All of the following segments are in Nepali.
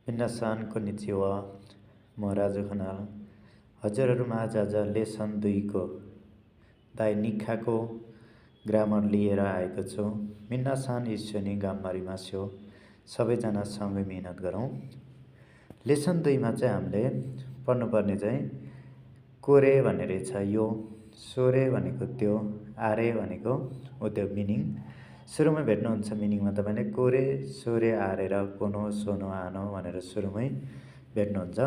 मिन्नासान कोनिचिवा म राजु खनाल हजुरहरूमाझ आज लेसन 2 को दाइ निखाको ग्रामर लिएर आएको छु। मिन्नासान ईश्वनी गाममारीमा छ्यो सबैजना सँगै मिहिनेत गरौँ। लेसन 2 मा चाहिँ हामीले पढ्नुपर्ने चाहिँ कोरे भन्ने रहेछ यो, सोरे भनेको त्यो, आरे भनेको हो त्यो मिनिङ। सुरुमै भेट्नुहुन्छ मिनिङमा तपाईँले कोरे सोरे आरे र कोनो सोनो आनो भनेर सुरुमै भेट्नुहुन्छ।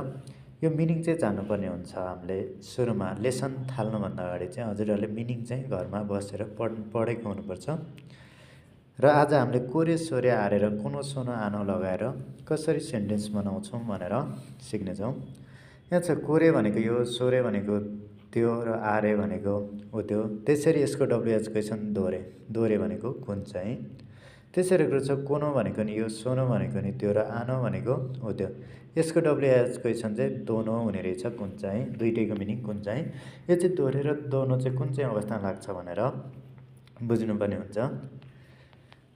यो मिनिङ चाहिँ जान्नुपर्ने हुन्छ। हामीले सुरुमा लेसन थाल्नुभन्दा अगाडि चाहिँ हजुरहरूले मिनिङ चाहिँ घरमा बसेर पढेको हुनुपर्छ। र आज हामीले कोरे सोरे आरे र कोनो सोनो आनो लगाएर कसरी सेन्टेन्स बनाउँछौँ भनेर सिक्नेछौँ। यहाँ छ कोरे भनेको यो, सोरे भनेको त्यो र आरे भनेको हो त्यो। त्यसरी यसको डब्लुएच क्वेसन दोहोरे, दोहोरे भनेको कुन चाहिँ। त्यसरी छ कोनो भनेको नि यो, सोनो भनेको नि त्यो र आनो भनेको हो त्यो। यसको डब्लुएच क्वेसन चाहिँ दोनो हुने रहेछ कुन चाहिँ, दुइटैको मिनिङ कुन चाहिँ। यो चाहिँ दोहोरे र दोनो चाहिँ कुन चाहिँ अवस्थामा लाग्छ भनेर बुझ्नुपर्ने हुन्छ।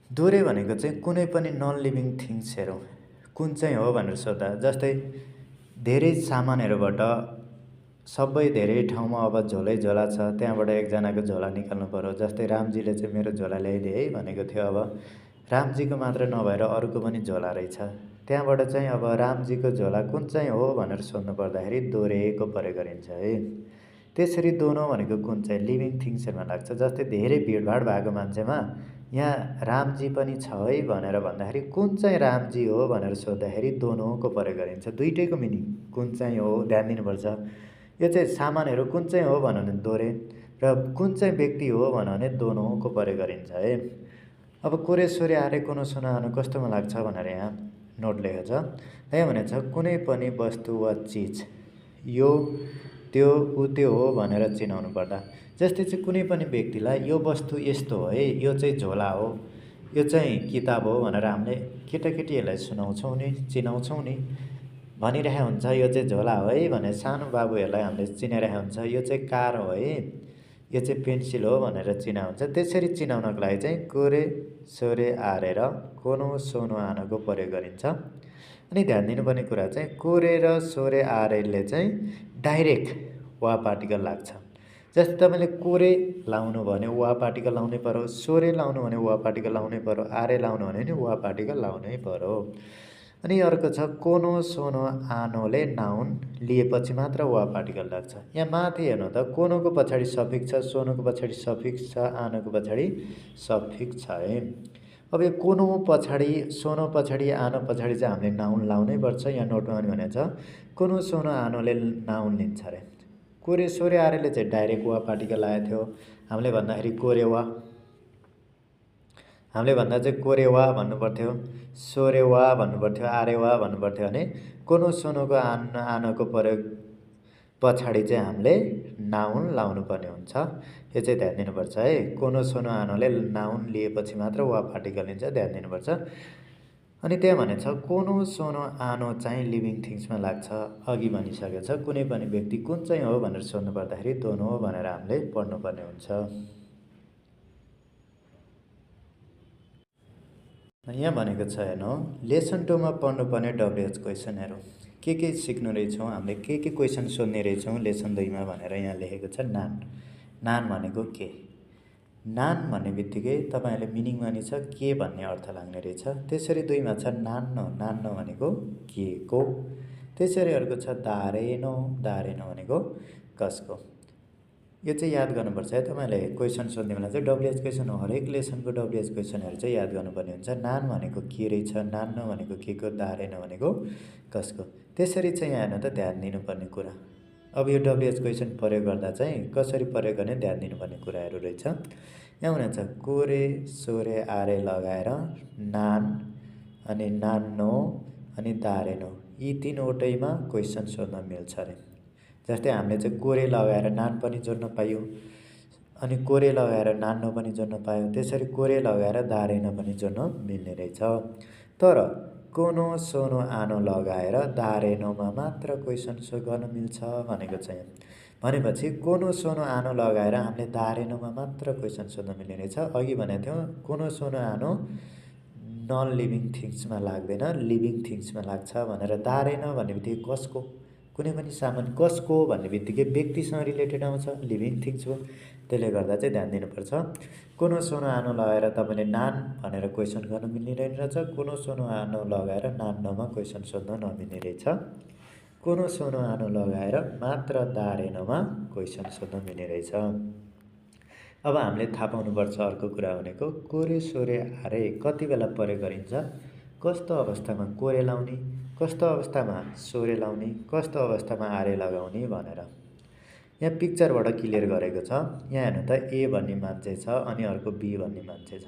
दोहोरे भनेको चाहिँ कुनै पनि नन लिभिङ थिङ्सहरू कुन चाहिँ हो भनेर सोद्धा, जस्तै धेरै सामानहरूबाट सबै धेरै ठाउँमा अब झोलै झोला छ, त्यहाँबाट एकजनाको झोला निकाल्नु पर्यो। जस्तै रामजीले चाहिँ मेरो झोला ल्याइदिए है भनेको थियो। अब रामजीको मात्र नभएर अरूको पनि झोला रहेछ, त्यहाँबाट चाहिँ अब रामजीको झोला कुन चाहिँ हो भनेर सोध्नु पर्दाखेरि दोहोरेको प्रयोग गरिन्छ है। त्यसरी दोनो भनेको कुन चाहिँ लिभिङ थिङ्सहरूमा लाग्छ। जस्तै धेरै भिडभाड भएको मान्छेमा यहाँ रामजी पनि छ है भनेर भन्दाखेरि कुन चाहिँ रामजी हो भनेर सोद्धाखेरि दोनोको प्रयोग गरिन्छ। दुइटैको मिनिङ कुन चाहिँ हो ध्यान दिनुपर्छ। यो चाहिँ सामानहरू कुन चाहिँ हो भन्यो भने दोहोरे, र कुन चाहिँ व्यक्ति हो भन्यो भने दोनोको प्रयोग गरिन्छ है। अब कोरे सोरे आरे कोनो सोनो आनो कस्तोमा लाग्छ भनेर यहाँ नोट लेखेको छ। यहाँ भनेको छ कुनै पनि वस्तु वा चिज यो त्यो ऊ त्यो हो भनेर चिनाउनु पर्दा, जस्तै चाहिँ कुनै पनि व्यक्तिलाई यो वस्तु यस्तो हो है, यो चाहिँ झोला हो, यो चाहिँ किताब हो भनेर हामीले केटाकेटीहरूलाई सुनाउँछौँ नि, चिनाउँछौँ नि, भनिरहेको हुन्छ यो चाहिँ झोला हो है भनेर सानो बाबुहरूलाई हामीले चिनाइरहेको हुन्छ। यो चाहिँ कार हो है, यो चाहिँ पेन्सिल हो भनेर चिना हुन्छ। त्यसरी चिनाउनको लागि चाहिँ कोरे सोरे आरे र कोनो सोनो आनोको प्रयोग गरिन्छ। अनि ध्यान दिनुपर्ने कुरा चाहिँ कोरे र सोरे आरेले चाहिँ डाइरेक्ट वा पार्टिकल लाग्छ। जस्तै तपाईँले कोरे लाउनु भने वा पार्टिकल लाउनै पर्यो, सोरे लाउनु भने वा पार्टिकल लाउनै पर्यो, आरे लाउनु भने नि वा पार्टिकल लाउनै पर्यो। अनि अर्को छ कोनो सोनो आनोले नाउन लिएपछि मात्र वा पार्टिकल लाग्छ। यहाँ माथि हेर्नु त कोनोको पछाडि सफिक्स छ, सोनोको पछाडि सफिक्स छ, आनोको पछाडि सफिक्स छ है। अब यो कोनो पछाडि सोनो पछाडि आनो पछाडि चाहिँ हामीले नाउन लाउनै पर्छ। यहाँ नोटमा पनि भनेको छ कोनो सोनो आनोले नाउन लिन्छ अरे। कोरे सोरे आरेले चाहिँ डाइरेक्ट वा पार्टिकल आएको थियो। हामीले भन्दाखेरि कोरेवा, हामीले भन्दा चाहिँ कोरेवा भन्नुपर्थ्यो, सोरेवा भन्नुपर्थ्यो, आरेवा भन्नुपर्थ्यो। भने कोनो सोनोको आनोको प्रयोग पछाडि चाहिँ हामीले नाउन लाउनुपर्ने हुन्छ। यो चाहिँ ध्यान दिनुपर्छ है। कोनो सोनो आनोले नाउन लिएपछि मात्र वा पार्टिकल लिन्छ, ध्यान दिनुपर्छ। अनि त्यहाँ भनेको छ कोनो सोनो आनो चाहिँ लिभिङ थिङ्समा लाग्छ। अघि भनिसकेको छ कुनै पनि व्यक्ति कुन चाहिँ हो भनेर सोध्नु पर्दाखेरि दोनो हो भनेर हामीले पढ्नुपर्ने हुन्छ। यहाँ भनेको छ हेर्नु, लेसन 2 मा पढ्नुपर्ने डब्लुएच क्वेसनहरू के सिक्नु रहेछौँ, हामीले के क्वेसन सोध्ने रहेछौँ लेसन 2 मा भनेर यहाँ लेखेको छ। नान, नान भनेको के। नान भन्ने बित्तिकै तपाईँहरूले मिनिङमा नि छ के भन्ने अर्थ लाग्ने रहेछ। त्यसरी 2 मा छ नान्नो, नान्नो भनेको के को। त्यसरी अर्को छ दारेनो, दारेनो भनेको कसको। यो चाहिँ याद गर्नुपर्छ है। तपाईँले क्वेसन सोध्ने बेला चाहिँ डब्लुएच क्वेसन हो, हरेक लेसनको डब्लुएच क्वेसनहरू चाहिँ याद गर्नुपर्ने हुन्छ। नान भनेको के रहेछ, नान्नो भनेको के को, दारेनो भनेको कसको। त्यसरी चाहिँ यहाँ हेर्नु त ध्यान दिनुपर्ने कुरा। अब यो डब्लुएच क्वेसन प्रयोग गर्दा चाहिँ कसरी प्रयोग गर्ने ध्यान दिनुपर्ने कुराहरू रहेछ। यहाँ भनेको छ कोरे सोरे आरे लगाएर नान अनि नान्नो अनि दारेनो यी तीनवटैमा क्वेसन सोध्न मिल्छ अरे। जस्तै हामीले चाहिँ कोरे लगाएर नान पनि जोड्न पायौँ, अनि कोरे लगाएर नान्नो पनि जोड्न पायौँ। त्यसरी कोरे लगाएर दारेनो पनि जोड्न मिल्ने रहेछ। तर कोनो सोनो आनो लगाएर दारेनोमा मात्र क्वेसन गर्न मिल्छ भनेको चाहिँ, भनेपछि कोनो सोनो आनो लगाएर हामीले दारेनोमा मात्र क्वेसन सोध्न मिल्ने रहेछ। अघि भनेको थियौँ कोनो सोनो आनो नन लिभिङ थिङ्समा लाग्दैन, लिभिङ थिङ्समा लाग्छ भनेर। दारेन भन्ने बित्तिकै कसको, कुनै पनि सामान कसको भन्ने बित्तिकै व्यक्तिसँग रिलेटेड आउँछ, लिभिङ थिङ्स हो। त्यसले गर्दा चाहिँ ध्यान दिनुपर्छ। कोनो सोनो आनो लगाएर तपाईँले नान भनेर क्वेसन गर्न मिल्ने रहेछ, कोनो सोनो आनो लगाएर नान नमा क्वेसन सोध्न नमिल्ने रहेछ, कोनो सोनो आनो लगाएर मात्र दारेनमा क्वेसन सोध्न मिल्ने रहेछ। अब हामीले थाहा पाउनुपर्छ अर्को कुरा भनेको कोरे सोरे आरे कति बेला प्रयोग गरिन्छ, कस्तो अवस्थामा कोरे लाउने, कस्तो अवस्थामा सोरे लाउने, कस्तो अवस्थामा आरे लगाउने भनेर यहाँ पिक्चरबाट क्लियर गरेको छ। यहाँ हेर्नु त ए भन्ने मान्छे छ अनि अर्को बी भन्ने मान्छे छ।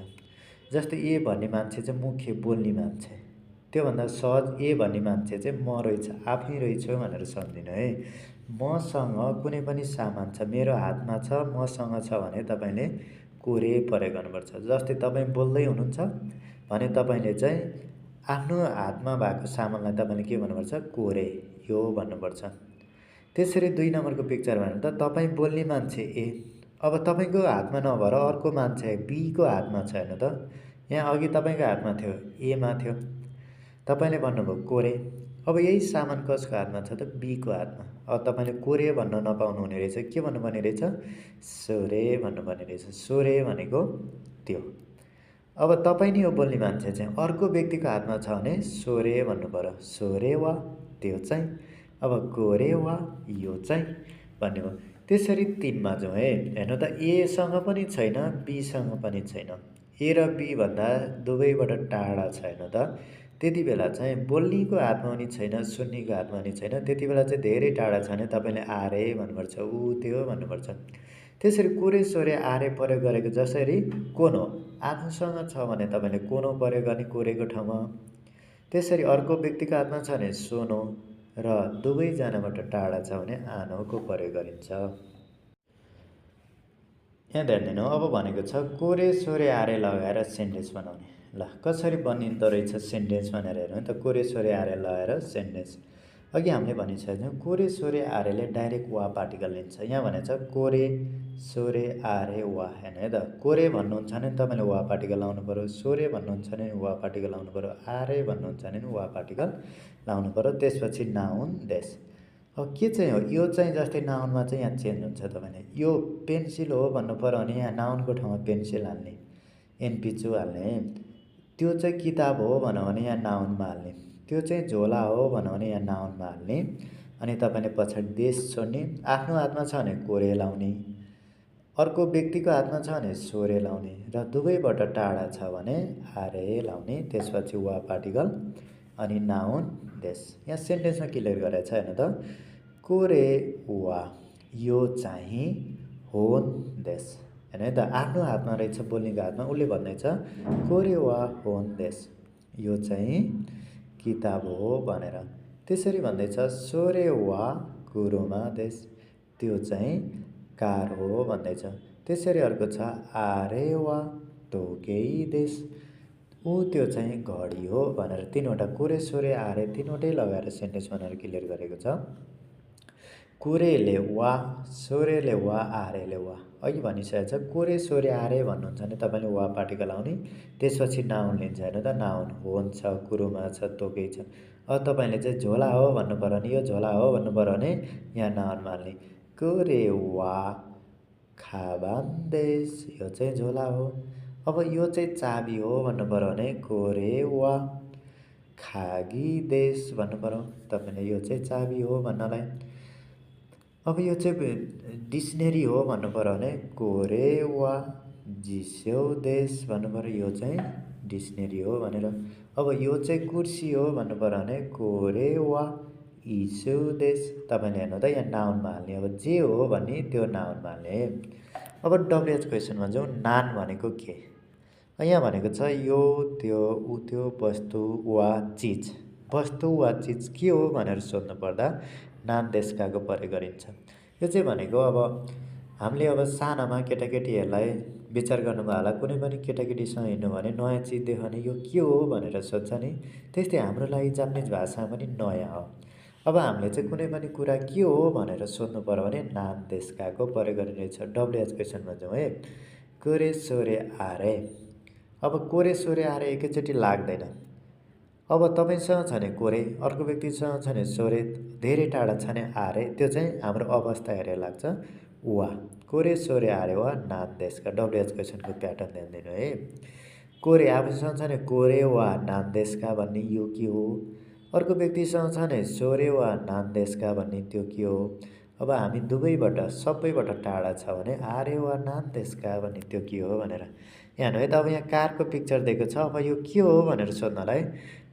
जस्तै ए भन्ने मान्छे चाहिँ मुख्य बोल्ने मान्छे, त्योभन्दा सहज ए भन्ने मान्छे चाहिँ म रहेछ, आफै रहेछु भनेर सम्झिनु है। मसँग कुनै पनि सामान छ, मेरो हातमा छ, मसँग छ भने तपाईँले कोरे प्रयोग गर्नुपर्छ। जस्तै तपाईँ बोल्दै हुनुहुन्छ भने तपाईँले चाहिँ आफ्नो हातमा भएको सामानलाई तपाईँले के भन्नुपर्छ, कोरे यो भन्नुपर्छ। त्यसरी 2 नम्बरको पिक्चरमा हेर्नु त तपाईँ बोल्ने मान्छे ए, अब तपाईँको हातमा नभएर अर्को मान्छे बीको हातमा छ। हेर्नु त यहाँ अघि तपाईँको हातमा थियो, एमा थियो, तपाईँले भन्नुभयो कोरे। अब यही सामान कसको हातमा छ त, बीको हातमा। अब तपाईँले कोरे भन्न नपाउनु हुने रहेछ, के भन्नुपर्ने रहेछ, सोरे भन्नुपर्ने रहेछ। सोरे भनेको त्यो। अब तपाईँ नि हो बोल्ने मान्छे चाहिँ अर्को व्यक्तिको हातमा छ भने सोरे भन्नु पर्यो, सोरे वा त्यो चाहिँ, अब कोरे वा यो चाहिँ भन्ने भयो। त्यसरी 3मा जाउँ है। हेर्नु त एसँग पनि छैन, बीसँग पनि छैन, ए र बी भन्दा दुवैबाट टाढा छ। हेर्नु त त्यति बेला चाहिँ बोल्नेको हातमा पनि छैन, सुन्नेको हातमा पनि छैन, त्यति बेला चाहिँ धेरै टाढा छ भने तपाईँले आरे भन्नुपर्छ, ऊ त्यो भन्नुपर्छ। त्यसरी कोरे सोरे आरे प्रयोग गरेको जसरी कोनो आफूसँग छ भने तपाईँले कोनो प्रयोग गर्ने कोरेको ठाउँमा, त्यसरी अर्को व्यक्तिको हातमा छ भने सोनो र दुवैजनाबाट टाढा छ भने आनोको प्रयोग गरिन्छ। यहाँ ध्यान दिनु। अब भनेको छ कोरे सोरे आरे लगाएर सेन्टेन्स बनाउने। ल कसरी बनिँदो रहेछ सेन्टेन्स भनेर हेर्नु त। कोरे सोरे आरे लगाएर सेन्टेन्स अघि हामीले भनिसकेको थियौँ, कोरे सोरे आरेले डाइरेक्ट वा पार्टिकल लिन्छ। यहाँ भनेको छ कोरे सोरे आरे वा। हेर्नु है त, कोरे भन्नुहुन्छ भने तपाईँले वा पार्टिकल लाउनु पऱ्यो, सोरे भन्नुहुन्छ भने वा पार्टिकल लाउनु पऱ्यो, आरे भन्नुहुन्छ भने वा पार्टिकल लाउनु पऱ्यो। त्यसपछि नाउन देश। अब के चाहिँ हो यो चाहिँ, जस्तै नाउनमा चाहिँ यहाँ चेन्ज हुन्छ। तपाईँले यो पेन्सिल हो भन्नु पऱ्यो भने यहाँ नाउनको ठाउँमा पेन्सिल हाल्ने, एनपिचु हाल्ने। त्यो चाहिँ किताब हो भन्यो भने यहाँ नाउनमा हाल्ने। त्यो चाहिँ झोला हो भन्यो भने यहाँ नाउनमा हाल्ने। अनि तपाईँले पछाडि देश छोड्ने। आफ्नो हातमा छ भने कोरे लाउने, अर्को व्यक्तिको हातमा छ भने सोरे लाउने, र दुवैबाट टाढा छ भने आरे लाउने। त्यसपछि वा पार्टिकल अनि नाउन देश। यहाँ सेन्टेन्समा क्लियर गरेको छ। हेर्नु त, कोरे वा यो चाहिँ होन देश। हेर्नु है त, आफ्नो हातमा रहेछ, बोल्नेको हातमा, उसले भन्दैछ कोरे वा होन देश, यो चाहिँ किताब हो भनेर। त्यसरी भन्दैछ सोरे वा कुरोमा देश, त्यो चाहिँ कार हो भन्दैछ। त्यसरी अर्को छ आरे वा तोकै देश, ऊ त्यो चाहिँ घडी हो भनेर। 3वटा कोरे सोरे आरे 3वटै लगाएर सेन्टेन्स बनाएर क्लियर गरेको छ। कोरेले वा, सोरेले वा, आरेले वा। अघि भनिसकेको छ कोरे सोरे आरे भन्नुहुन्छ भने तपाईँले वा पार्टिकल लाउने, त्यसपछि नाउन लिन्छ। हेर्नु त, नाउन होन छ, कुरोमा छ, तोकै छ। अब तपाईँले चाहिँ झोला हो भन्नु पऱ्यो भने, यो झोला हो भन्नु पऱ्यो भने यहाँ नाउनमा हाल्ने, कोरे वा खाबान देश, यो चाहिँ झोला हो। अब यो चाहिँ चाबी हो भन्नु पऱ्यो भने कोरे वा खागी देश भन्नु पऱ्यो तपाईँले, यो चाहिँ चाबी हो भन्नलाई। अब यो चाहिँ डिक्सनरी हो भन्नु पऱ्यो भने कोरे वा जिस्यौ देश भन्नु पऱ्यो, यो चाहिँ डिक्सनरी हो भनेर। अब यो चाहिँ कुर्सी हो भन्नु पऱ्यो भने कोरे वा इसो देश। तपाईँले हेर्नु त, यहाँ नाउनमा हाल्ने। अब जे हो भने त्यो नाउनमा हाल्ने। अब डब्लुएच क्वेसनमा जाउँ। नान भनेको के? यहाँ भनेको छ यो त्यो ऊ त्यो वस्तु वा चिज। वस्तु वा चिज के हो भनेर सोध्नु पर्दा नान देशकाको प्रयोग गरिन्छ। यो चाहिँ भनेको अब हामीले अब सानामा केटाकेटीहरूलाई विचार गर्नुभयो होला, कुनै पनि केटाकेटीसँग हिँड्नु भने नयाँ चिज देख्यो भने यो के हो भनेर सोध्छ नि, त्यस्तै हाम्रो लागि जापानिज भाषामा पनि नयाँ हो। अब हामीले चाहिँ कुनै पनि कुरा के हो भनेर सोध्नु पर्यो भने नान देशकाको प्रयोग गरिरहेछ। डब्लुएच क्वेसनमा जाउँ है। कोरे सोरे आरे। अब कोरे सोरे आएर एकैचोटि लाग्दैन। अब तपाईँसँग छ भने कोरे, अर्को व्यक्तिसँग छ भने सोरे, धेरै टाढा छ भने आरे, त्यो चाहिँ हाम्रो अवस्था हेरेर लाग्छ वा। कोरे सोरे आरे वा नान्देशका डब्लुएच क्वेसनको प्याटर्न ध्यान दिनु है। कोरे आफूसँग छ भने कोरे वा नान्देशका भन्ने यो के हो, अर्को व्यक्तिसँग छ भने सोरे वा नान्देशका भन्ने त्यो के हो। अब हामी दुवैबाट सबैबाट टाढा छ भने आरे वा नान्देशका भन्ने त्यो के हो भनेर यहाँ हेर्नु है त। अब यहाँ कारको पिक्चर दिएको छ, अब यो के हो भनेर सोध्नलाई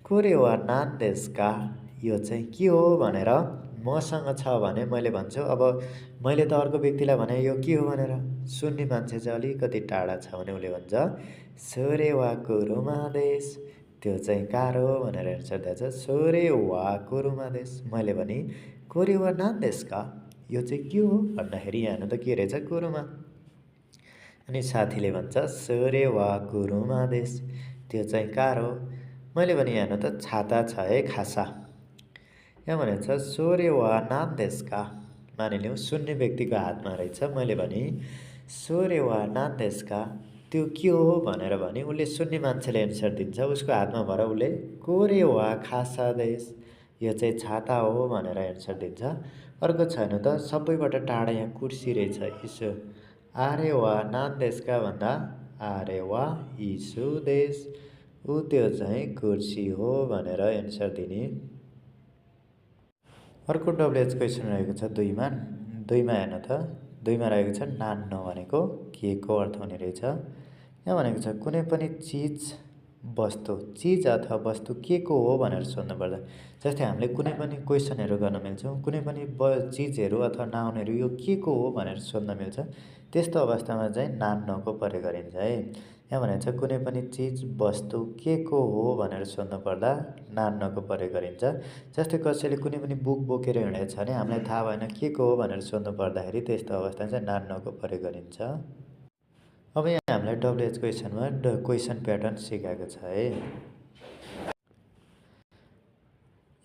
कोरे वा नान्देशका यो चाहिँ के हो भनेर मसँग छ भने मैले भन्छु। अब मैले त अर्को व्यक्तिलाई भने यो के हो भनेर, सुन्ने मान्छे चाहिँ अलिकति टाढा छ भने उसले भन्छ सोरे वा कुरुमादेश, त्यो चाहिँ कार हो भनेर एन्सर दिएछ सोरे वा कुरुमादेश। मैले भने कोरे वा नान्देशका यो चाहिँ के हो भन्दाखेरि यहाँ हेर्नु त के रहेछ कुरुमा, अनि साथीले भन्छ सोरे वा कुरुमादेश, त्यो चाहिँ कार हो। मैले भने यहाँ हेर्नु त छाता छ है खासा, यहाँ भनेको छ सोरे वा नान्देशका, मानिलिउँ सुन्ने व्यक्तिको हातमा रहेछ। मैले भने सोरे वा नान्देशका त्यो के हो भनेर भने उसले सुन्ने मान्छेले एन्सर दिन्छ, उसको हातमा भएर उसले कोरे वा खासा देश यो चाहिँ छाता हो भनेर एन्सर दिन्छ। अर्को छैन त सबैबाट टाढा यहाँ कुर्सी रहेछ इसो, आरे वा नान्देशका भन्दा आरे वा इसु देश, ऊ त्यो चाहिँ कुर्सी हो भनेर एन्सर दिने। अर्को डब्लुएच क्वेसन रहेको छ दुईमा हेर्नु त, दुईमा रहेको छ नान्नो भनेको के को अर्थ हुने रहेछ। यहाँ भनेको छ कुनै पनि चिज वस्तु, चिज अथवा वस्तु के को हो भनेर सोध्नु पर्दा, जस्तै हामीले कुनै पनि क्वेसनहरू गर्न मिल्छौँ, कुनै पनि चिजहरू अथवा नाउनहरू यो के को हो भनेर सोध्न मिल्छ, त्यस्तो अवस्थामा चाहिँ नान्नको प्रयोग गरिन्छ है। यहाँ भनेको छ कुनै पनि चिज वस्तु के को हो भनेर सोध्नु पर्दा नान्नको प्रयोग गरिन्छ। जस्तै कसैले कुनै पनि बुक बोकेर हिँडेको छ भने हामीलाई थाहा भएन के को हो भनेर सोध्नु पर्दाखेरि त्यस्तो अवस्थामा चाहिँ नान्नको प्रयोग गरिन्छ। अब यहाँ हामीलाई डब्लुएच क्वेसनमा क्वेसन प्याटर्न सिकाएको छ है।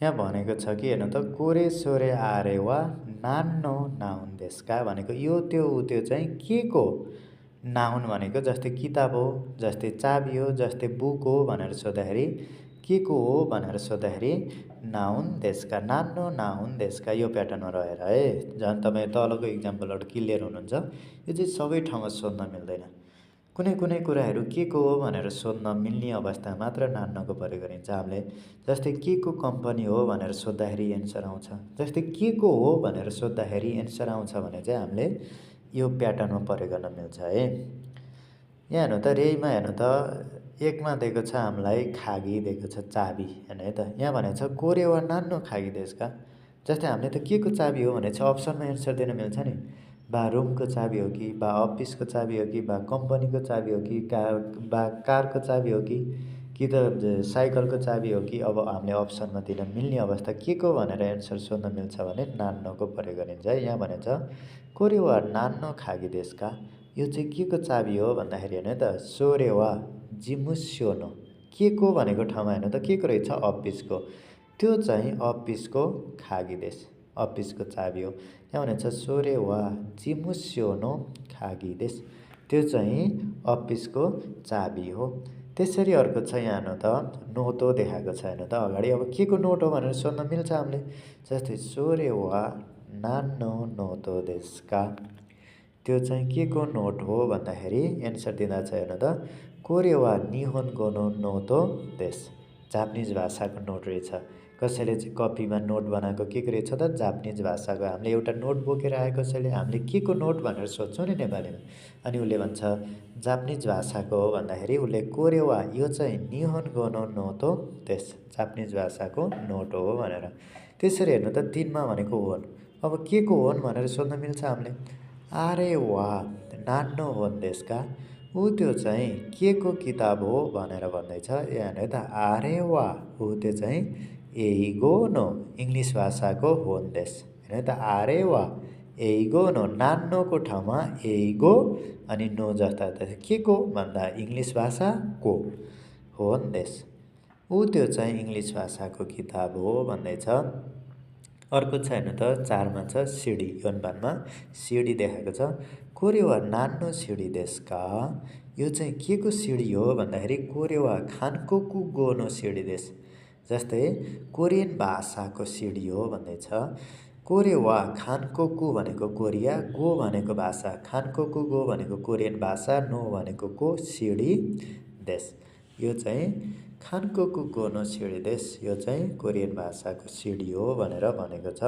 यहाँ भनेको छ कि हेर्नु त कोरे सोरे आरे वा नान्नो नाउन देशका भनेको यो त्यो ऊ त्यो चाहिँ के को नाउन भनेको जस्तै किताब हो, जस्तै चाबी हो, जस्तै बुक हो भनेर सोद्धाखेरि के को हो भनेर सोद्धाखेरि नाउन देशका, नान्नो नाउन देशका यो प्याटर्नमा रहेर है। झन् तपाईँ तलको इक्जाम्पलबाट क्लियर हुनुहुन्छ। यो चाहिँ सबै ठाउँमा सोध्न मिल्दैन, कुनै कुनै कुराहरू के को हो भनेर सोध्न मिल्ने अवस्था मात्र नान्नको प्रयोग गरिन्छ हामीले। जस्तै के को कम्पनी हो भनेर सोद्धाखेरि एन्सर आउँछ, जस्तै के को हो भनेर सोद्धाखेरि एन्सर आउँछ भने चाहिँ हामीले यो प्याटर्नमा प्रयोग गर्न मिल्छ है। यहाँ हेर्नु त रेमा हेर्नु त एकमा दिएको छ हामीलाई खागी दिएको छ चाबी हेर्नु है त। यहाँ भनेको छ कोरे वा नान्नो खागी देशका, जस्तै हामीले त के को चाबी हो भने चाहिँ अप्सनमा एन्सर दिन मिल्छ नि, बा रुमको चाबी हो कि, बा अफिसको चाबी हो कि, बा कम्पनीको चाबी हो कि, कारको चाबी हो कि त साइकलको चाबी हो कि। अब हामीले अप्सनमा दिन मिल्ने अवस्था के को भनेर एन्सर सोध्न मिल्छ भने नान्नोको प्रयोग गरिन्छ है। यहाँ भनेको छ कोरे वा नान्नो खागी देशका, यो चाहिँ के को चाबी हो भन्दाखेरि हेर्नु त सोरे वा जिमुस्योनो, के को भनेको ठाउँमा हेर्नु त के को रहेछ अफिसको, त्यो चाहिँ अफिसको खागी देश अफिसको चाबी हो। यहाँ भनेको छ सोरे वा जिमुस्योनो खागी देश, त्यो चाहिँ अफिसको चाबी हो। त्यसरी अर्को छ यहाँ हेर्नु त नोटो देखाएको छ हेर्नु त अगाडि। अब के को नोट हो भनेर सोध्न मिल्छ हामीले, जस्तै सोरे वा नान्नो नोटो देशका, त्यो चाहिँ के को नोट हो भन्दाखेरि एन्सर दिँदा छ हेर्नु त कोरे वा निहोन्गो नो नोटो देश, जापानिज भाषाको नोट रहेछ। कसैले चाहिँ कपीमा नोट बनाएको के रहेछ त जापानिज भाषाको। हामीले एउटा नोट बोकेर आएको कसैले हामीले के को नोट भनेर सोध्छौँ नि नेपालीमा, अनि उसले भन्छ जापानिज भाषाको हो भन्दाखेरि उसले कोरे वा यो चाहिँ निहोन्गो नो नोटो देश, जापानिज भाषाको नोट हो भनेर। त्यसरी हेर्नु त तिनमा भनेको होन, अब के को होन भनेर सोध्न मिल्छ हामीले, आरे वा नान्नो होन देशका, ऊ त्यो चाहिँ के को किताब हो भनेर भन्दैछ। यहाँ हेर्नु त आरे वा ऊ त्यो चाहिँ एइगो नो इङ्ग्लिस भाषाको होन देश हेर्नु त आरे वा एइगो नो, नान्नोको ठाउँमा एइगो अनि नो जस्ता के को भन्दा इङ्ग्लिस भाषाको होन देश, ऊ त्यो चाहिँ इङ्ग्लिस भाषाको किताब हो भन्दैछ। अर्को छ हेर्नु त 4 मा छ सिडी। योनबानमा सिडी देखाएको छ। कोरे वा नान्नो सिडी देशका। यो चाहिँ के को सिडी हो भन्दाखेरि कोरे वा खानकोकु गो नो सिडी देश। जस्तै कोरियन भाषाको सिडी हो भन्दैछ। कोरे वा खानकोकु भनेको कोरिया, गो भनेको भाषा, खानकोकु गो भनेको कोरियन भाषा, नो भनेको को सिडी देश। यो चाहिँ खानकोकु गो नो सिडी देश, यो चाहिँ कोरियन भाषाको सिडी हो भनेर भनेको छ।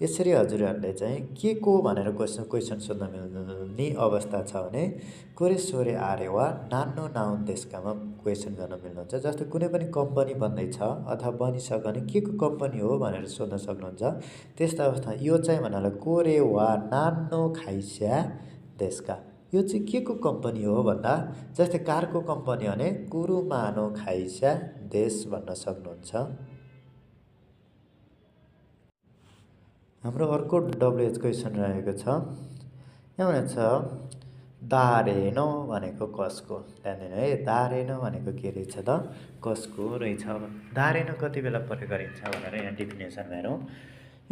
यसरी हजुरहरूले चाहिँ के को भनेर क्वेसन सोध्न मिल्ने अवस्था छ भने कोरे सोरे आरे वा नान्नो नाउन देशकामा क्वेसन गर्न मिल्नुहुन्छ। जस्तै कुनै पनि कम्पनी बन्दैछ अथवा बनिसक्यो भने के को कम्पनी हो भनेर सोध्न सक्नुहुन्छ। त्यस्तो अवस्था यो चाहिँ भन्नाले कोरे वा नान्नो खाइस्या देशका। यो चाहिँ के को कम्पनी हो भन्दा जस्तै कारको कम्पनी भने कुरुमानो खाइस्या देश भन्न सक्नुहुन्छ। हाम्रो अर्को डब्लुएच क्वेसन रहेको छ। यहाँ भनेको छ दारेनो भनेको कसको। ध्यान दिनु है, दारेनो भनेको के रहेछ त कसको रहेछ। दारेनो कति बेला प्रयोग गरिन्छ भनेर यहाँ डेफिनेसन हेरौँ।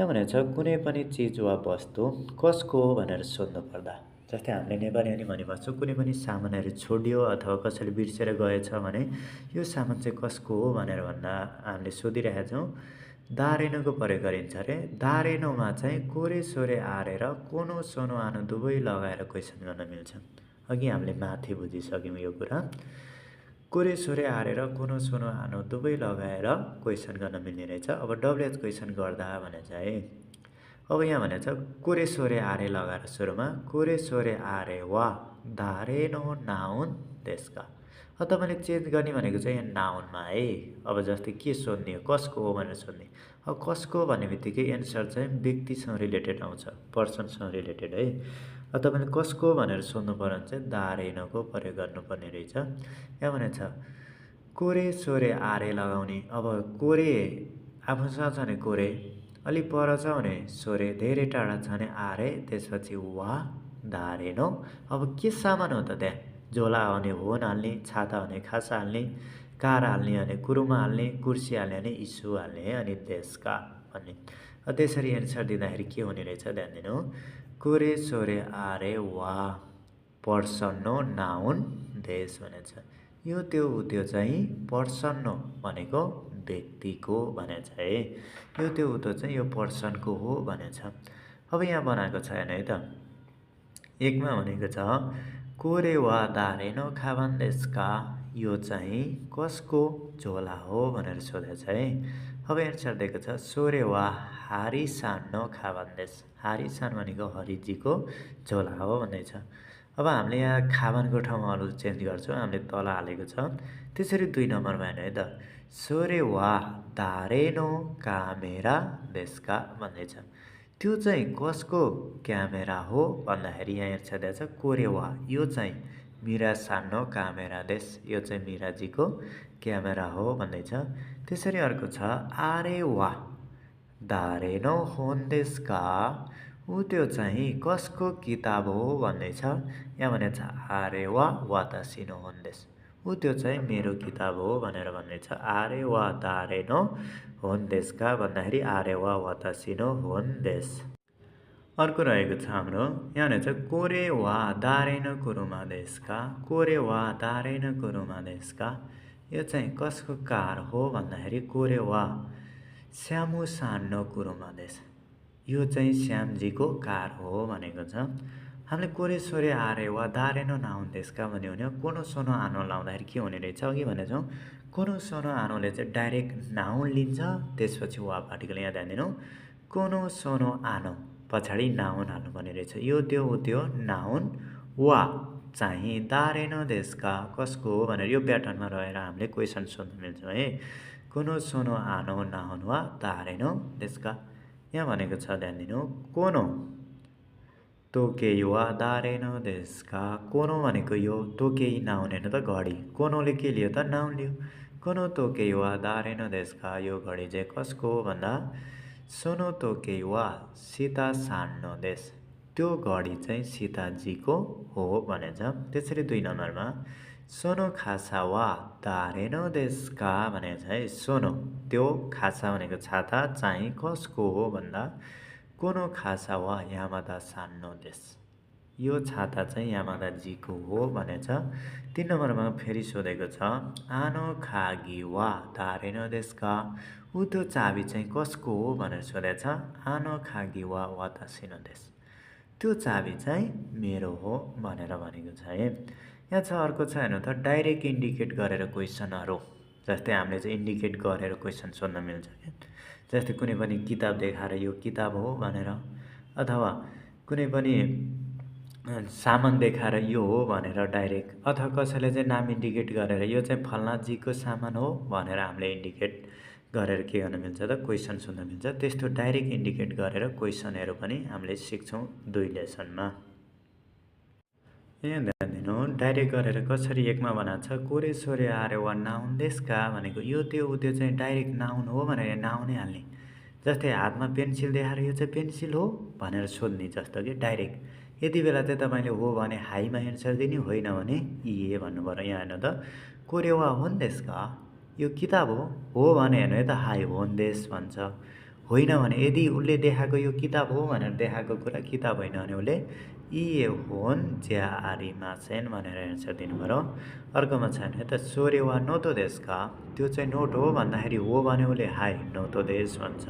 यहाँ भनेको छ कुनै पनि चिज वा वस्तु कसको हो भनेर सोध्नु पर्दा। जस्तै हामीले नेपाली अनि भनिबस्छौँ कुनै पनि सामानहरू छोडियो अथवा कसैले बिर्सेर गएछ भने यो सामान चाहिँ कसको हो भनेर भन्दा हामीले सोधिरहेका छौँ। दारेनोको प्रयोग गरिन्छ अरे। दारेनोमा चाहिँ कोरे सोरे आरे र कोनो सोनो आनो दुवै लगाएर क्वेसन गर्न मिल्छ। अघि हामीले माथि बुझिसक्यौँ यो कुरा। कोरे सोरे आरे र कोनो सोनो आनो दुवै लगाएर क्वेसन गर्न मिल्ने रहेछ। अब डब्लुएच क्वेसन गर्दा भने चाहिँ अब यहाँ भनेको छ कोरे सोरे आरे लगाएर सुरुमा कोरे सोरे आरे वा दारेनो नाउन देशका। अब तपाईँले चेन्ज गर्ने भनेको चाहिँ यहाँ नाउनमा है। अब जस्तै के सोध्ने हो, कसको हो भनेर सोध्ने। अब कसको भन्ने बित्तिकै एन्सर चाहिँ व्यक्तिसँग रिलेटेड आउँछ, पर्सनसँग रिलेटेड है। अब तपाईँले कसको भनेर सोध्नु पर्यो भने चाहिँ दारेनोको प्रयोग गर्नुपर्ने रहेछ। यहाँ भनेको छ कोरे सोरे आरे लगाउने। अब कोरे आफूसँग छ भने कोरे, अलिक पर छ भने सोरे, धेरै टाढा छ भने आरे, त्यसपछि वा दारेनो। अब के सामान हो त त्यहाँ? झोला भने होन हाल्ने, छाता भने खासा हाल्ने, कार हाल्ने भने कुरुमा हाल्ने, कुर्सी हाल्ने भने इस्यु हाल्ने है, अनि देशका भन्ने। त्यसरी एन्सर दिँदाखेरि के हुने रहेछ ध्यान दिनु। कोरे सोरे आरे वा पर्सन नो नाउन देश भनेको छ। यो त्यो चाहिँ पर्सन नो भनेको व्यक्तिको भनेको छ है। यो त्यो चाहिँ यो पर्सनको हो भनेको छ। अब यहाँ बनाएको छ हेर्नु है त। एकमा भनेको छ कोरे वा दारेनो खाबान देशका। यो चाहिँ कसको झोला हो भनेर सोधेको छ है। अब एन्सर दिएको छ सोरे वा हारिसान नो खाबान देश। हारिसान भनेको हरिजीको झोला हो भन्दैछ। अब हामीले यहाँ खाबानको ठाउँमा अरू चेन्ज गर्छौँ, हामीले तल हालेको छ। त्यसरी 2 नम्बरमा हेर्नु है त। सोरे वा दारेनो कामेरा देशका भन्दैछ। त्यो चाहिँ कसको क्यामेरा हो भन्दाखेरि यहाँ एन्सर दिएको छ कोरे वा। यो चाहिँ मिरा सानो कामेरा देश, यो चाहिँ मिराजीको क्यामेरा हो भन्दैछ। त्यसरी अर्को छ आरे वा दारेनो होन देशका। ऊ त्यो चाहिँ कसको किताब हो भन्दैछ। यहाँ भनेको छ आरे वा वातासिनो होन देश। ऊ त्यो चाहिँ मेरो किताब हो भनेर भन्दैछ। आरे वा दारेनो होन देशका भन्दाखेरि आरे वा वातासिनो होन देश। अर्को रहेको छ हाम्रो यहाँ भनेको छ कोरे वा दारेनो कुरुमा देशका। कोरे वा दारेनो कुरुमा देशका। यो चाहिँ कसको कार हो भन्दाखेरि कोरे वा श्यामु सानो कुरुमा देश। यो चाहिँ श्यामजीको कार हो भनेको छ। हामीले कोरे सोरे आरे वा दारेनो नाउन देशका भन्यो भने कोनो सोनो आनो लाउँदाखेरि के हुने रहेछ अघि भनेको छौँ। कोनो सोनो आनोले चाहिँ डाइरेक्ट नाउन लिन्छ, त्यसपछि वा पार्टिकल। यहाँ ध्यान दिनु, कोनो सोनो आनो पछाडि नाउन हाल्नुपर्ने रहेछ। यो त्यो नाउन वा चाहिँ दारेनो देशका कसको हो भनेर यो प्याटर्नमा रहेर हामीले क्वेसन सोध्न मिल्छौँ है। कोनो सोनो आनो नाउन वा दारेनो देशका। यहाँ भनेको छ ध्यान दिनु कोनो तोकेई वा दारेनो देशका। कोनो भनेको यो तोकेई नाउन हेर्नु त घडी। कोनोले के लियो त नाउन लियो। कोनो तोकेई वा दारेनो देशका। यो घडी चाहिँ कसको हो भन्दा सोनो तोकेई वा सीता सानो देश। त्यो घडी चाहिँ सीताजीको हो भनेछ। त्यसरी 2 नम्बरमा सोनो खासा वा दारेनो देस्का भनेको छ है। सोनो त्यो खासा भनेको छाता चाहिँ कसको हो भन्दा कोनो खासा वा यामादा सान नो देस। यो छाता चाहिँ यामादाजीको हो भनेछ। 3 नम्बरमा फेरि सोधेको छ आनो खागी वा दारेनो देस्का। ऊ त्यो चाबी चाहिँ कसको हो भनेर सोधेको छ। आनो खागी वा वातासी नो देस। त्यो चाबी चाहिँ मेरो हो भनेर भनेको छ है। यहाँ छ अर्को छ हेर्नु त डाइरेक्ट इन्डिकेट गरेर क्वेसनहरू। जस्तै हामीले चाहिँ इन्डिकेट गरेर क्वेसन सोध्न मिल्छ क्या। जस्तै कुनै पनि किताब देखाएर यो किताब हो भनेर, अथवा कुनै पनि सामान देखाएर यो हो भनेर डाइरेक्ट, अथवा कसैले चाहिँ नाम इन्डिकेट गरेर यो चाहिँ फल्नाजीको सामान हो भनेर हामीले इन्डिकेट गरेर के गर्न मिल्छ त क्वेसन सोध्न मिल्छ। त्यस्तो डाइरेक्ट इन्डिकेट गरेर क्वेसनहरू पनि हामीले सिक्छौँ 2 लेसनमा। यहाँ ध्यान दिनु डाइरेक्ट गरेर कसरी 1 मा भनेको छ कोरे सोरे आरे वा नाउन देस्का भनेको यो त्यो त्यो चाहिँ डाइरेक्ट नाउन हो भनेर नाउनै हाल्ने। जस्तै हातमा पेन्सिल देखाएर यो चाहिँ पेन्सिल हो भनेर सोध्ने जस्तो कि डाइरेक्ट। यति बेला चाहिँ तपाईँले हो भने हाईमा एन्सर दिने, होइन भने इए भन्नु पर्यो। यहाँ हेर्नु त कोरे वा होन देस्का यो किताब हो भने हेर्नु है त हाई होन देस भन्छ। होइन भने यदि उसले देखाएको यो किताब हो भनेर देखाएको कुरा किताब होइन भने उसले इए होन ज्या आरी मासेन भनेर एन्सर दिनु पर्यो। अर्कोमा छ भने त सोरे वा नोतो देशका त्यो चाहिँ नोट हो भन्दाखेरि हो भने उसले हाई नोतो देश भन्छ।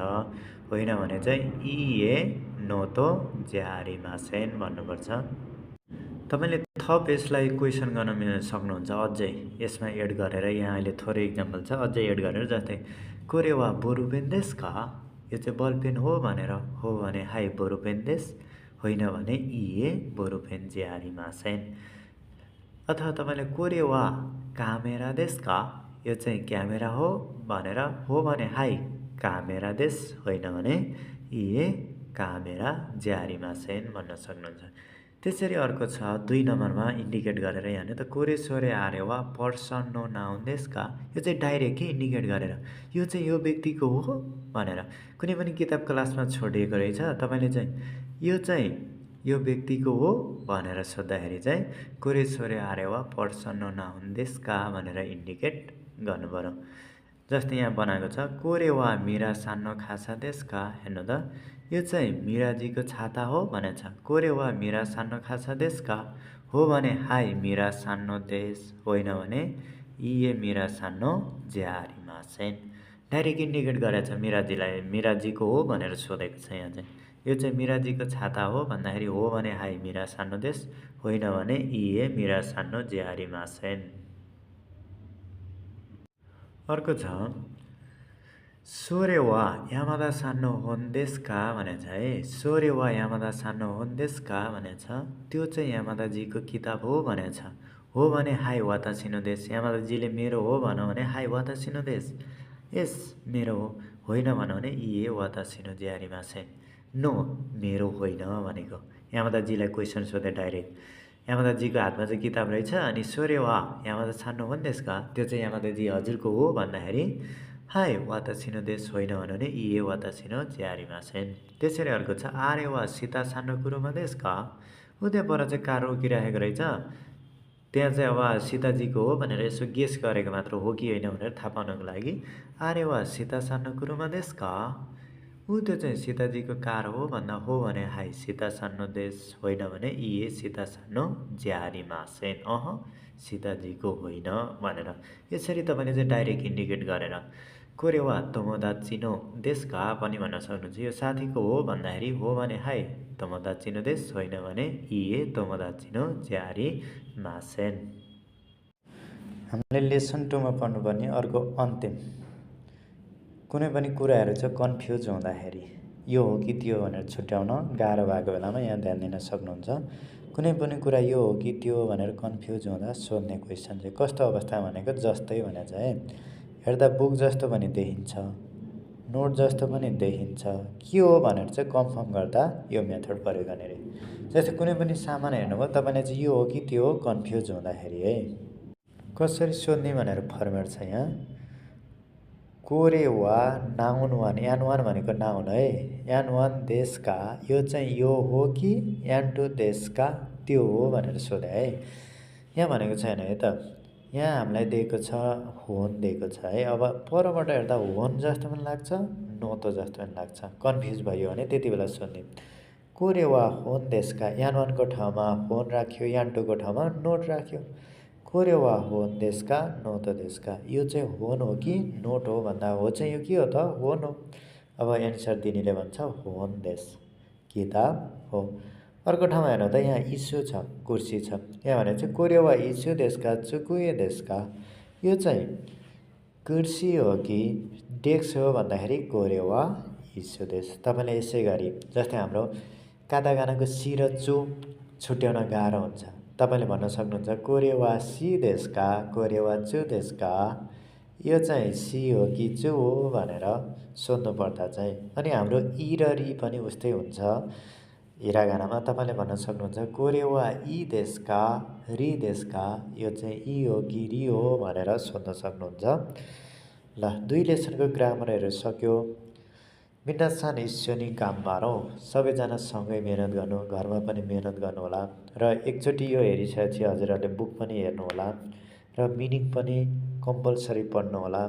होइन भने चाहिँ इए नोतो ज्या आरी मासेन भन्नुपर्छ। तपाईँले थप यसलाई क्वेसन गर्न सक्नुहुन्छ अझै यसमा एड गरेर। यहाँ अहिले थोरै इक्जाम्पल छ अझै एड गरेर। जस्तै कोरे वा बोरु पेन देशका यो चाहिँ बल पेन हो भनेर हो भने हाई बोरु पेन देश, होइन भने इए बोरु पेन ज्यारी मासेन। अथवा तपाईँले कोरे वा कामेरा देशका यो चाहिँ क्यामेरा हो भनेर हो भने हाई कामेरा देश, होइन भने इए कामेरा ज्यारी मासेन भन्न सक्नुहुन्छ। त्यसरी अर्को छ 2 नम्बरमा इन्डिकेट गरेर यहाँ त कोरे सोरे आरे वा पर्सन नो नाउन देशका यो चाहिँ डाइरेक्ट इन्डिकेट गरेर यो चाहिँ यो व्यक्तिको हो भनेर। कुनै पनि किताब क्लासमा छोडिएको रहेछ, तपाईँले चाहिँ यो व्यक्तिको हो भनेर सोद्धाखेरि चाहिँ कोरे सोरे आरे वा पर्सन नो नाउन देशका भनेर इन्डिकेट गर्नु पर्यो। जस्तै यहाँ बनाएको छ कोरे वा मिरा सानो खासा देशका। हेर्नु त यो चाहिँ मिराजीको छाता हो भनेको छ। कोरे वा मिरा सानो खासा देशका हो भने हाई मिरा सानो देश, होइन भने इए मिरा सानो ज्यारी मासेन। डाइरेक्ट इन्डिकेट गरेको छ मिराजीलाई, मिराजीको हो भनेर सोधेको छ। यहाँ चाहिँ यो चाहिँ मिराजीको छाता हो भन्दाखेरि हो भने हाई मिरा सानो देश, होइन भने इए मिरा सानो ज्यारी मासेन। अर्को छ सोरे वा यामादा सानो होन देशका भनेको छ है। सोरे वा यामादा सानो होन देशका भनेको छ त्यो चाहिँ यामादाजीको किताब हो भनेको छ। हो भने हाई वातासिनो देश, यामादाजीले मेरो हो भनौँ भने हाई वातासिनो देश यस मेरो हो, होइन भनौँ भने इए वातासिनो ज्यारी मासेन। नो मेरो होइन भनेको। यामादाजीलाई क्वेसन सोधे डाइरेक्ट। यामादाजीको हातमा चाहिँ किताब रहेछ अनि सोरे वा यामादा सानो होन देशका त्यो चाहिँ यामादाजी हजुरको हो भन्दाखेरि हाई वातासिनो देश, होइन भन्यो भने इए वातासिनो ज्यारी मासेन। त्यसरी अर्को छ आरे वा सीता सानो कुरोमा देशका। ऊ त्यहाँ पर चाहिँ कार रोकिराखेको रहेछ, त्यहाँ चाहिँ अब सीताजीको हो भनेर यसो गेस गरेको मात्र हो कि होइन भनेर थाहा पाउनको लागि आरे वा सीता सानो कुरोमा देशका। ऊ त्यो चाहिँ सीताजीको कार हो भन्दा हो भने हाई सीता सानो देश, होइन भने इए सीता सानो ज्यारी मासेन। सीताजीको होइन भनेर यसरी तपाईँले चाहिँ डाइरेक्ट इन्डिकेट गरेर कोरे वा तोमोदाचिनो देशका पनि भन्न सक्नुहुन्छ। यो साथीको हो भन्दाखेरि हो भने हाई तोमोदाचिनो देश, होइन भने इए तोमोदाचिनो ज्यारी मासेन। हामीले लेसन 2 मा पढ्नुपर्ने अर्को अन्तिम कुनै पनि कुराहरू चाहिँ कन्फ्युज हुँदाखेरि यो हो कि त्यो भनेर छुट्याउन गाह्रो भएको बेलामा यहाँ ध्यान दिन सक्नुहुन्छ। कुनै पनि कुरा यो हो कि त्यो भनेर कन्फ्युज हुँदा सोध्ने क्वेसन चाहिँ कस्तो अवस्था भनेको जस्तै भनेको छ है। हेर्दा बुक जस्तो पनि देखिन्छ, नोट जस्तो पनि देखिन्छ, के हो भनेर चाहिँ कन्फर्म गर्दा यो मेथड प्रयोग गर्ने रे। जस्तै कुनै पनि सामान हेर्नुभयो तपाईँले चाहिँ यो हो कि त्यो हो कन्फ्युज हुँदाखेरि है कसरी सोध्ने भनेर फर्मेट छ यहाँ। कोरे वा नाउन वान, यान वान भनेको नाउन है, यान वान देशका यो चाहिँ यो हो कि यान टू देशका त्यो हो भनेर सोधे है। यहाँ भनेको छैन है त यहाँ हामीलाई दिएको छ होन दिएको छ है। अब परबाट हेर्दा होन जस्तो पनि लाग्छ, नोतो जस्तो पनि लाग्छ। कन्फ्युज भयो भने त्यति बेला सोध्ने, कोरे वा होन देशका। यान 1को ठाउँमा होन राख्यो, यान 2को ठाउँमा नोट राख्यो। कोरे वा होन देशका, नोतो देशका। यो चाहिँ होन हो कि नोट हो भन्दा हो चाहिँ यो के हो त, होन हो। अब एन्सर दिनेले भन्छ होन देश, किताब हो। अर्को ठाउँमा हेर्नु त, यहाँ इस्यु छ, कुर्सी छ। यहाँ भने चाहिँ कोरे वा इस्यु देशका, चुकुए देशका। यो चाहिँ कुर्सी हो कि डेस्क हो भन्दाखेरि कोरे वा इस्यु देश। तपाईँले यसै गरी जस्तै हाम्रो कातागानाको सी र चु छुट्याउन गाह्रो हुन्छ। तपाईँले भन्न सक्नुहुन्छ कोरे वा सी देशका, कोरे वा चु देशका। यो चाहिँ सी हो कि चु हो भनेर सोध्नुपर्दा चाहिँ। अनि हाम्रो इ र री पनि उस्तै हुन्छ। हिरागानामा तपाईँले भन्न सक्नुहुन्छ कोरे वा इ देशका, री देशका। यो चाहिँ इ हो कि री हो भनेर सोध्न सक्नुहुन्छ। ल, 2 लेसनको ग्रामरहरू सक्यो। मिन्नासान इस्योनी कामबारौँ। सबैजना सँगै मिहिनेत गर्नु, घरमा पनि मिहिनेत गर्नुहोला। र एकचोटि यो हेरिसकेपछि हजुरहरूले बुक पनि हेर्नुहोला र मिनिङ पनि कम्पलसरी पढ्नुहोला।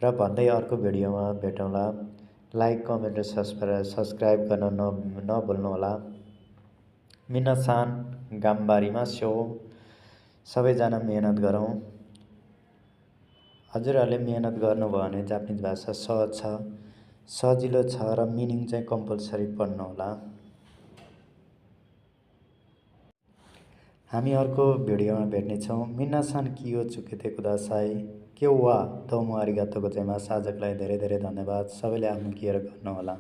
र भन्दै अर्को भिडियोमा भेटौँला। लाइक, कमेन्ट र सब्सक्राइब गर्न नभुल्नुहोला। मिनासान गाम्बारिमास्यो। सबैजना मिहिनेत गरौँ। हजुरहरूले मिहिनेत गर्नुभयो भने जापानिज भाषा सहज छ, सजिलो छ र मिनिङ चाहिँ कम्पलसरी पढ्नुहोला। हामी अर्को भिडियोमा भेट्नेछौँ। मिनासान कियो चुकेते कुदासाई। के वा दोमो आरिगातो गोजाइमास। आजको लागि धेरै धेरै धन्यवाद। सबैले आफ्नो केयर गर्नुहोला।